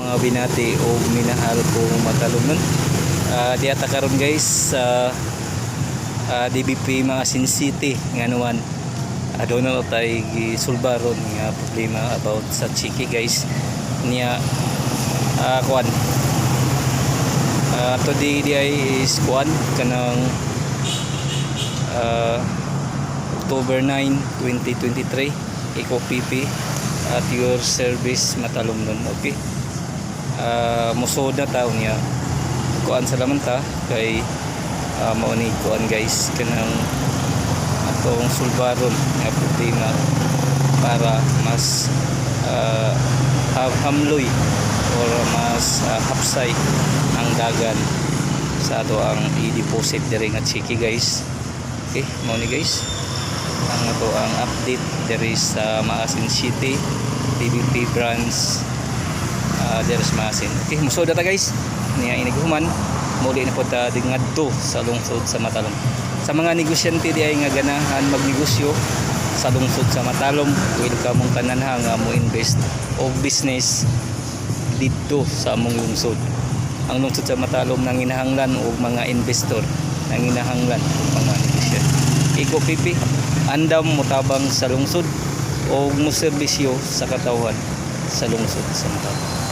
Mga binati o minahal kong matalumnon. Diha ta karon, guys, sa DBP Maasin City nga naman. Aduna tay gisulba ron nga problema about sa chiki, guys. Niya kuan. Today di ay is kuan kanang October 9, 2023. Iko PP at your service, matalumnon. Okay. Musod na tao niya. Kuan sa laman ta kay mao ni kuan, guys, kanang atong sulbaron nga problema para mas hamloy or mas hapsay ang dagan sa ato ang i-deposit diri nga chiki, guys. Okay, mao ni, guys, ang ato ang update diri sa Maasin City DBP branch diri sa Maasin. Okay, musod ta, guys. Niya inighuman muli na po ta ngadto sa lungsod sa Matalom. Sa mga negosyante di ay nga ganahan magnegosyo sa lungsod sa Matalom, welcome mong tanan ha nga mo invest og business didto sa among lungsod. Ang lungsod sa Matalom nanginahanglan og mga investor, nanginahanglan og mga negosyante. Iko PP, andam motabang sa lungsod o mo serbisyo sa katawhan sa lungsod sa Matalom.